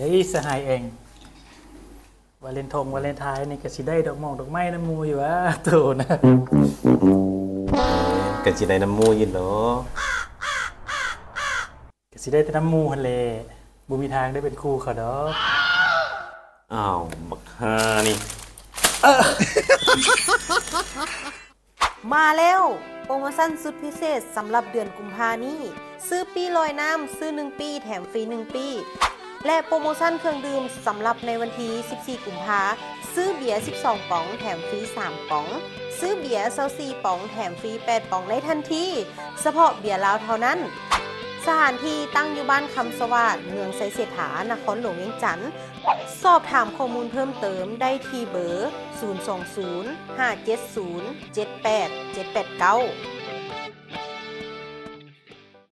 ອີສະຫາຍແອງ ວາເລນທອງວາເລນທາຍນີ້ກະຊິໄດ້ດອກໝອກດອກໄມ້ນຳໝູ່ຢູ່ຫວາ ໂຕນະ. ກະຊິໄດ້ນຳໝູ່ຢູ່ດອກ ກະຊິໄດ້ແຕ່ນຳໝູ່ຫັ້ນແຫຼະ ບໍ່ມີທາງໄດ້ເປັນຄູ່ເຂົາດອກ. ອ້າວ ບັກຫ່ານີ້. ມາແລ້ວ! ໂປຣໂມຊັນສຸດພິເສດສຳລັບເດືອນກຸມພານີ້ ຊື້ປີ້ລອຍນ້ຳ ຊື້ໜຶ່ງປີ້ແຖມຟຣີໜຶ່ງປີ້ ແລະ ໂປຣໂມຊັນເຄື່ອງດື່ມສຳລັບໃນວັນທີສິບສີ່ກຸມພາ ຊື້ເບຍສິບສອງປ໋ອງແຖມຟຣີສາມປ໋ອງ ຊື້ເບຍຊາວສີ່ປ໋ອງແຖມຟຣີແປດປ໋ອງໃນທັນທີ ສະເພາະເບຍລາວເທົ່ານັ້ນ. ສະຖານທີ່ຕັ້ງຢູ່ບ້ານຄຳສະຫວາດ ເມືອງໄຊເສດຖາ ນະຄອນຫຼວງວຽງຈັນ. ສອບຖາມຂໍ້ມູນເພີ່ມເຕີມໄດ້ທີ່ເບີ ສູນສອງສູນ ຫ້າເຈັດສູນ ເຈັດແປດເຈັດແປດເກົ້າ.